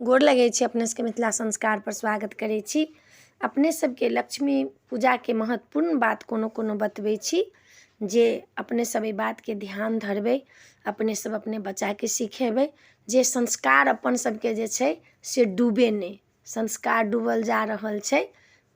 गोर लगै छी अपने सबके मिथिला संस्कारपर स्वागत करै छी। अपने सबके लक्ष्मी पूजाके महत्वपूर्ण बात कोनो कोनो बतबै छी, जे अपने सब एहि बातके ध्यान धरबै, अपने सब अपने बच्चाके सिखेबै जे संस्कार अपन सबके जे छै से डूबे नहि। संस्कार डूबल जा रहल छै।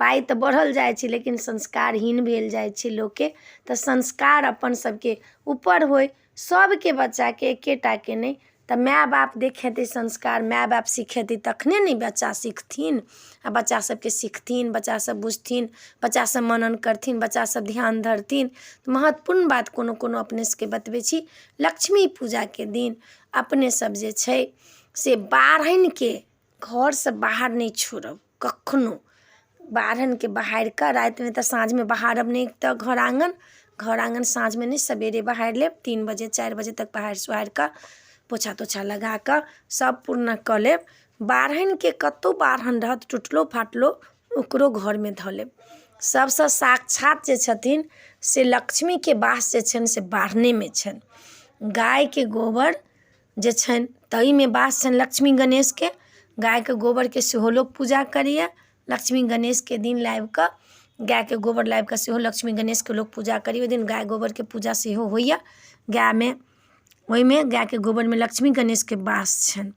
पाइ तऽ बढ़ल जाइ छै, लेकिन संस्कारहीन भेल जाइ छै लोकके। तऽ संस्कार अपन सबके उपर होइ सबके बच्चाके, एकेटाके नहि। तऽ माय बाप देखेतै संस्कार, माय बाप सिखेतै, तखने ने बच्चा सिखथिन। आओर बच्चा सबके सिखथिन, बच्चा सब बुझथिन, बच्चा सब मनन करथिन, बच्चा सब ध्यान धरथिन। महत्वपूर्ण बात कोनो कोनो अपने सबके बतबै छी। लक्ष्मी पूजाके दिन अपने सब जे छै से बाढ़निके घरसँ बाहर नहि छोड़ब कखनो। बाढ़निके बहारि कऽ रातिमे, तऽ साँझमे बहारब नहि तऽ घर आङ्गन, घर आङ्गन साँझमे नहि, सबेरे बहारि लेब 3 बजे 4 बजे तक। बहारि सोहारि कऽ पोछा तोछा लगा कऽ सब पूर्ण कऽ लेब। बाढ़निके कतहु बाढ़नि रहत टुटलो फाटलो, ओकरो घरमे धऽ लेब। सबसँ साक्षात जे छथिन से लक्ष्मीके वास जे छनि से बाढ़नेमे छनि। गायके गोबर जे छनि ताहिमे वास छनि लक्ष्मी गणेशके। गायके गोबरके सेहो लोक पूजा करैए। लक्ष्मी गणेशके दिन लाबिकऽ, गायके गोबर लाबिकऽ सेहो लक्ष्मी गणेशके लोक पूजा करैए। ओहि दिन गाय गोबरके पूजा सेहो होइए। गायमे, ओहिमे गायके गोबरमे लक्ष्मी गणेशके वास छनि।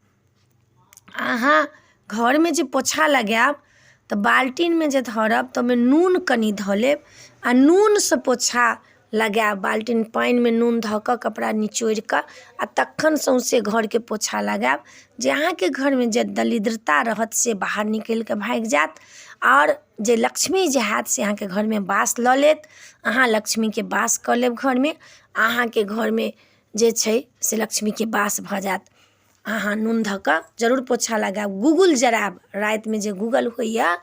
अहाँ घरमे जे पोछा लगायब तऽ बाल्टीनमे जे धरब तऽ ओहिमे नून कनि धऽ लेब आओर नूनसँ पोछा लगायब। बाल्टीन पानिमे नून धऽ कऽ कपड़ा निचोड़ि कऽ आओर तखन सौँसे घरके पोछा लगायब, जे अहाँके घरमे जे दरिद्रता रहत से बाहर निकलि कऽ भागि जायत, आओर जे लक्ष्मी जे हैत से अहाँके घरमे वास लऽ लेत। अहाँ लक्ष्मीके वास कऽ लेब घरमे, अहाँके घरमे जे छै से लक्ष्मीके वास भऽ जायत। अहाँ नून धऽ कऽ जरूर पोछा लगायब। गूगल जरायब रातिमे, जे गूगल होइए,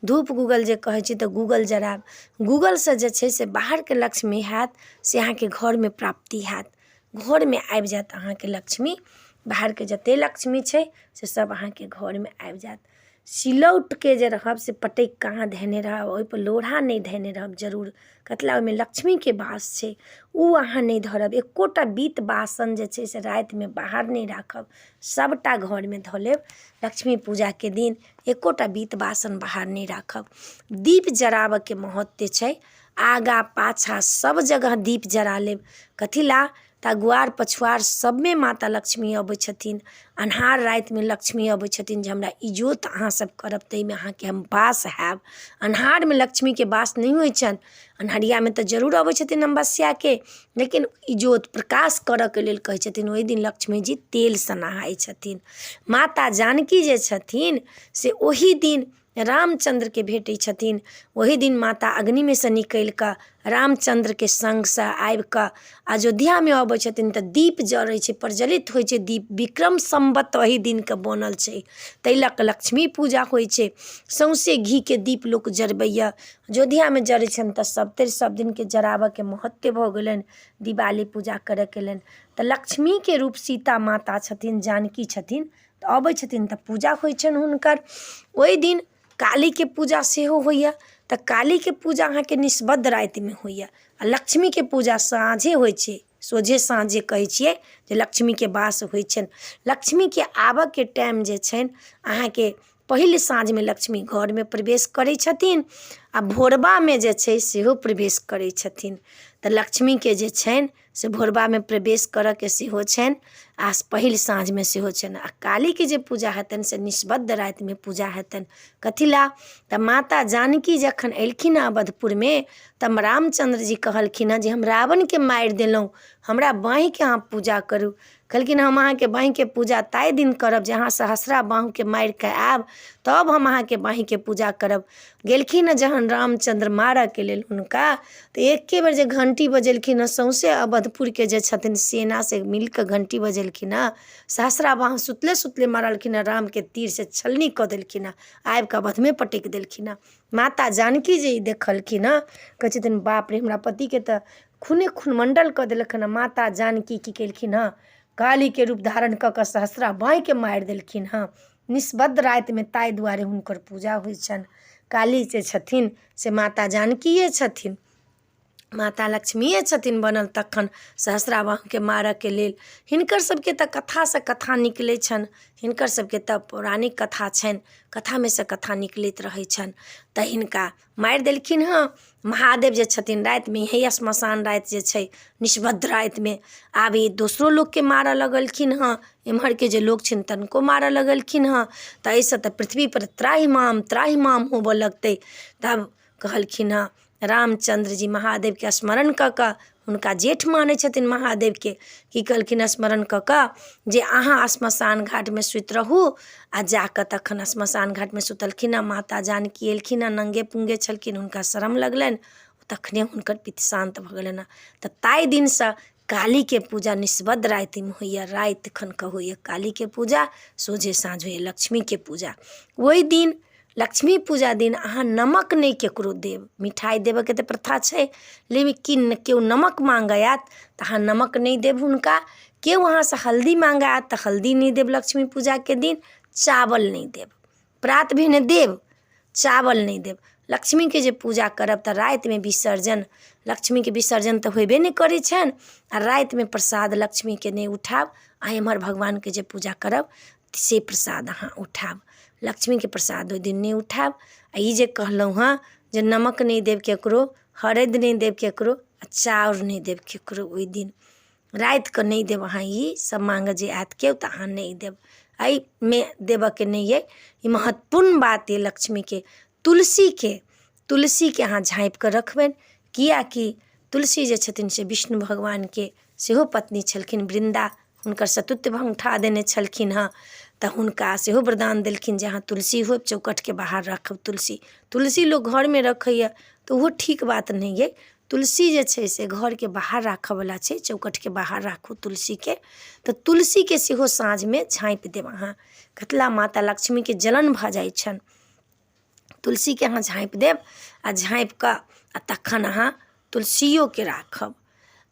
धूप गूगल जे कहै छी, तऽ गूगल जरायब। गूगलसँ जे छै से बाहरके लक्ष्मी हैत से अहाँके घरमे प्राप्ति हैत, घरमे आबि जायत अहाँके लक्ष्मी। बाहरके जतेक लक्ष्मी छै से सभ अहाँके घरमे आबि जायत। सिलौटके जे रहब से पटकि कऽ अहाँ धेने रहब, ओहिपर लोढ़ा नहि धेने रहब जरूर। कथी लए? ओहिमे लक्ष्मीके वास छै, ओ अहाँ नहि धरब। एकोटा बीत बासन जे छै से रातिमे बाहर नहि राखब, सभटा घरमे धऽ लेब। लक्ष्मी पूजाके दिन एकोटा बीत बासन बाहर नहि राखब। दीप जराबयके महत्व छै। आगाँ पाछाँ सभ जगह दीप जरा लेब। कथी लए? तऽ अगुआर पछुआर सभमे माता लक्ष्मी अबै छथिन। अन्हार रातिमे लक्ष्मी अबै छथिन जे हमरा इजोत अहाँसभ करब, ताहिमे अहाँके हम वास हैब। अन्हारमे लक्ष्मीके वास नहि होइ छनि। अन्हरियामे तऽ जरूर अबै छथिन अमावस्याके, लेकिन इजोत प्रकाश करयके लेल कहै छथिन। ओहि दिन लक्ष्मीजी तेलसँ नहाइ छथिन। माता जानकी जे छथिन से ओही दिन रामचन्द्रके भेटै छथिन। ओही दिन माता अग्निमे सँ निकलि कऽ रामचन्द्रके सङ्गसँ आबि कऽ अयोध्यामे अबै छथिन, तऽ दीप जरै छै, प्रज्वलित होइ छै दीप। विक्रम सम्वत ओही दिनके बनल छै, ताहि लऽ कऽ लक्ष्मी पूजा होइ छै। सौँसे घीके दीप लोक जरबैए, अयोध्यामे जरै छनि। तऽ सभतरि सभ दिनके जराबयके महत्व भऽ गेलनि दिवाली पूजा करयके लेल। तऽ लक्ष्मीके रूप सीता माता छथिन, जानकी छथिन। तऽ अबै छथिन तऽ पूजा होइ छनि हुनकर। ओहि दिन कालीके पूजा सेहो होइए। तऽ कालीके पूजा अहाँके निष्बद्ध रातिमे होइए, आओर लक्ष्मीके पूजा साँझे होइ छै। सोझे साँझे कहै छियै जे लक्ष्मीके वास होइ छनि। लक्ष्मीके आबऽके टाइम जे छनि अहाँके, पहिल साँझमे लक्ष्मी घरमे प्रवेश करै छथिन, आओर भोरबामे जे छै सेहो प्रवेश करै छथिन। तऽ लक्ष्मीके जे छनि से भोरबामे प्रवेश करऽके सेहो छनि, आओर पहिल साँझमे सेहो छनि। आओर कालीके जे पूजा हेतनि से निष्बद्ध रातिमे पूजा हेतनि। कथी लए? तऽ माता जानकी जखन अयलखिन हँ अवधपुरमे, तऽ रामचन्द्र जी कहलखिन हँ जे हम रावणके मारि देलहुँ, हमरा बाँहिके अहाँ पूजा करू। कहलखिन, हम अहाँके बाँहिके पूजा ताहि दिन करब जे अहाँ सहस्रा बाहुके मारिकऽ आयब, तब हम अहाँके बाँहिके पूजा करब। गेलखिन हँ जहन रामचन्द्र मारऽके लेल हुनका, तऽ एके बेर जे घण्टी बजेलखिन हँ, सौँसे अवधपुरके जे छथिन सेना से मिलकऽ घण्टी बजेलखिन हँ। सहस्रा बाहु सुतले सुतले मारलखिन हँ, रामके तीरसँ छलनी कऽ देलखिन हँ, आबिकऽ अवधमे पटकि देलखिन हँ। माता जानकी जे ई देखलखिन हँ, कहै छथिन, बाप रे, हमरा पतिके तऽ खूने खून मण्डल कऽ देलखिन हँ। माता जानकी की केलखिन हँ? कालीके रूप धारण कऽ कऽ सहस्रा बाँहिके मारि देलखिन हँ निष्बद्ध रातिमे। ताहि दुआरे हुनकर पूजा होइ छनि। काली जे छथिन से माता जानकिए छथिन। माता लक्ष्मिए छथिन बनल तखन सहस्राबाहुके मारऽके लेल। हिनकर सबके तऽ कथासँ कथा निकलै छनि, हिनकर सबके तऽ पौराणिक कथा छनि, कथामे सँ कथा निकलैत रहै छनि। तऽ हिनका मारि देलखिन हँ। महादेव जे छथिन रातिमे इएह श्मशान राति जे छै, निष्बद्ध रातिमे आब ई दोसरो लोकके मारऽ लगलखिन हँ। एम्हरके जे लोक छनि तनको मारऽ लगलखिन हँ। तऽ एहिसँ तऽ पृथ्वीपर त्राहिमाम त्राहिमाम होबऽ लगतै। तब कहलखिन हँ रामचन्द्र जी महादेवके स्मरण कऽ कऽ, हुनका जेठ मानै छथिन महादेवके, की कहलखिन स्मरण कऽ कऽ जे अहाँ श्मशान घाटमे सुति रहू। आओर जा कऽ तखन श्मशान घाटमे सुतलखिन हँ। माता जानकी अयलखिन हँ, नङ्गे पुङ्गे छलखिन, हुनका शरम लगलनि, तखने हुनकर पित्त शान्त भऽ गेलनि हँ। तऽ ताहि दिनसँ कालीके पूजा निष्बद्ध रातिमे होइए, राति खनके होइए कालीके पूजा, सोझे साँझ होइए लक्ष्मीके पूजा। ओहि दिन लक्ष्मी पूजा दिन अहाँ नमक नहि ककरो देब। मिठाइ देबऽके तऽ प्रथा छै, लेकिन केओ नमक माँगऽ आयत तऽ अहाँ नमक नहि देब हुनका। केओ अहाँसँ हल्दी माँगऽ आयत तऽ हल्दी नहि देब। लक्ष्मी पूजाके दिन चावल नहि देब, प्रात भेने देब, चावल नहि देब। लक्ष्मीके जे पूजा करब तऽ रातिमे विसर्जन, लक्ष्मीके विसर्जन तऽ होयबे नहि करै छनि, आओर रातिमे प्रसाद लक्ष्मीके नहि उठायब। आओर एम्हर भगवानके जे पूजा करब से प्रसाद अहाँ उठायब, लक्ष्मीके प्रसाद ओहि दिन नहि उठायब। आओर ई जे कहलहुँ हँ जे नमक नहि देब ककरो, हरदि नहि देब ककरो, आओर चाउर नहि देब ककरो, ओहि दिन रातिकऽ नहि देब अहाँ। ई सब माँगऽ जे आयत केओ तऽ अहाँ नहि देब, एहिमे देबऽके नहि अइ। ई महत्वपूर्ण बात अइ। लक्ष्मीके तुलसीके, तुलसीके अहाँ झाँपिकऽ रखबनि, किएकि तुलसी जे छथिन से विष्णु भगवानके सेहो पत्नी छलखिन। वृन्दा हुनकर सतीत्व भङ्गठा देने छलखिन हँ, तऽ हुनका सेहो वरदान देलखिन जे अहाँ तुलसी हो चौखटिके बाहर राखब। तुलसी, तुलसी लोक घरमे रखैए तऽ ओहो ठीक बात नहि अइ। तुलसी जे छै से घरके बाहर राखऽवला छै, चौखटिके बाहर राखू तुलसीके। तऽ तुलसीके सेहो साँझमे झाँपि देब अहाँ, कतला माता लक्ष्मीके जलन भऽ जाइ छनि। तुलसीके अहाँ झाँपि देब, आओर झाँपिकऽ आओर तखन अहाँ तुलसियोके राखब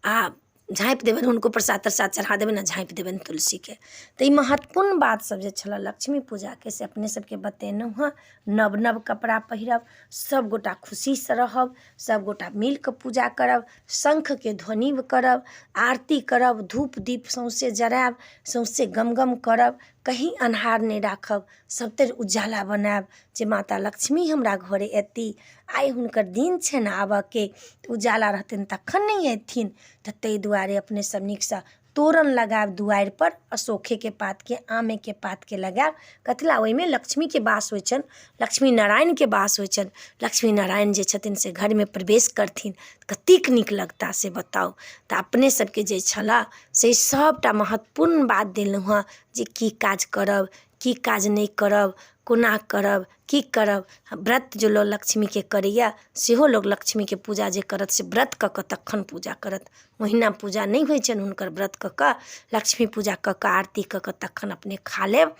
आओर झाँपि देबनि, हुनको प्रसाद त्रसाद चढ़ा देबनि आओर झाँपि देबनि तुलसीके। तऽ ई महत्वपूर्ण बात सब जे छलऽ लक्ष्मी पूजाके से अपने सबके बतेलहुँ हँ। नव नव कपड़ा पहिरब, सबगोटा खुशीसँ रहब, सबगोटा मिलकऽ पूजा करब, शङ्खके ध्वनि करब, आरती करब, धूप दीप सौँसे जरायब, सौँसे गमगम करब, कहीं अन्हार नहि राखब, सबतरि उजाला बनायब जे माता लक्ष्मी हमरा घरे अयती, आइ हुनकर दिन छनि आबऽके। तऽ उजाला रहतनि तखन ने अयथिन। तऽ ताहि दुआरे अपने सब नीकसँ तोरण लगायब दुआरिपर, अशोकेके पातके, आमेके पातके लगायब। कथी लए? ओहिमे लक्ष्मीके वास होइ छनि, लक्ष्मी नारायणके वास होइ छनि। लक्ष्मी नारायण जे छथिन से घरमे प्रवेश करथिन, कतेक नीक लगता से बताउ। तऽ अपने सबके जे छलऽ से सबटा महत्वपूर्ण बात देलहुँ हँ जे की काज करब, की काज नहि करब, कोना करब, की करब। व्रत जे लोक लक्ष्मीके करैए सेहो लोक लक्ष्मीके पूजा जे करत से व्रत कऽ कऽ तखन पूजा करत, ओहिना पूजा नहि होइ छनि हुनकर। व्रत कऽ कऽ लक्ष्मी पूजा कऽ कऽ आरती कऽ कऽ तखन अपने खा लेब।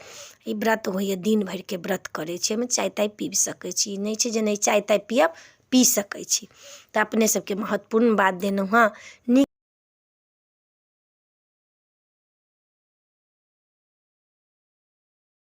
ई व्रत होइए, दिन भरिके व्रत करै छी। एहिमे चाय ताय पीब सकै छी, ई नहि छै जे नहि चाय ताय पियब, पी सकै छी। तऽ अपने सबके महत्वपूर्ण बात देलहुँ हँ। नीक।